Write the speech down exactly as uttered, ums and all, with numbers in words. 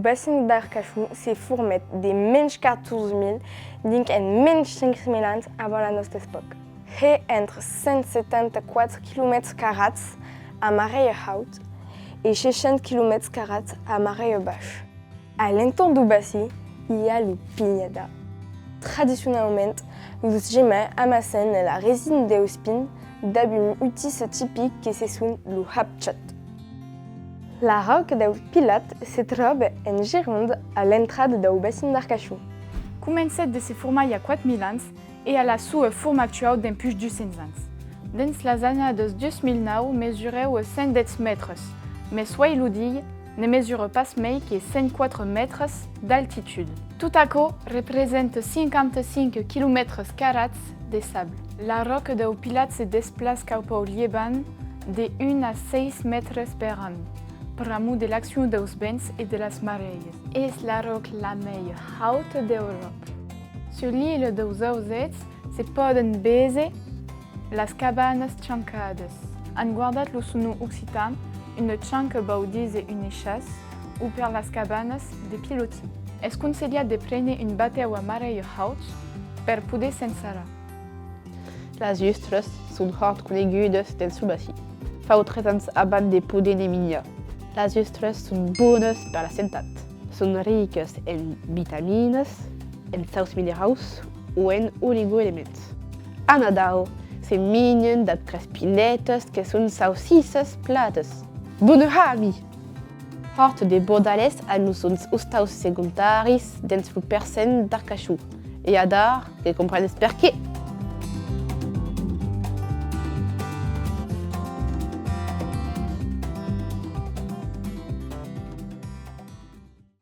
Lo bacin d'Arcachon se formèt de mensh catorze mila dinc en mensh cinc mila ans avant la nòsta epòca. Hè entre cent setanta-quatre quilomètres carrats a marèia haut e seishanta quilomètres carrats a marèia baish. A l'entorn dau bacin i a lo pinhadar. Tradicionaument, los gemans amassen la resina daus pins dab un utís tipic que se son lo hapchat. La ròca dau Pilat se tròba en Gironda, a l'entrada dau bacin d'Arcachon. Comencèt de se formar i a quatre mila ans e a la soa forma actuau dempuish dus cents ans. Dens las annadas dus mila nau mesurèu cent dètz mètres, mès uei lo dia ne mesura pas mei que cent quatre mètres d'altitud. Tot aquò representa cinquanta-cinc quilomètres carrats de sable. La ròca dau Pilat se desplaça caupe'u Lieban de un a sièis mètres per an, pr'amor de l'accion daus vents e de las marèias. Es la ròca la mei hauta d'Euròpa. Sus l'illa daus Ausèths se pòden véser las cabanas chancadas. An guardat lo son nom occitan, una chanca vòu díser un echàs, o per las cabanas de pilotin. Es conselhat de préner un batèu a marèia haut per poder s'ensarar. Las ustras son hòrt conegudas dens lo bacin. Fau tres ans avant de poder ne minjar. Las ustras son bonas per la santat. Son ricas en vitaminas, en saus mineraus o en oligoelements. A Nadau, se minjan dab crespiletas que son saucissas platas. Bona hami! Hòrt de Bordalés an los sons ostaus segondaris dens lo percent d'Arcachon, e adara que comprenes perqué!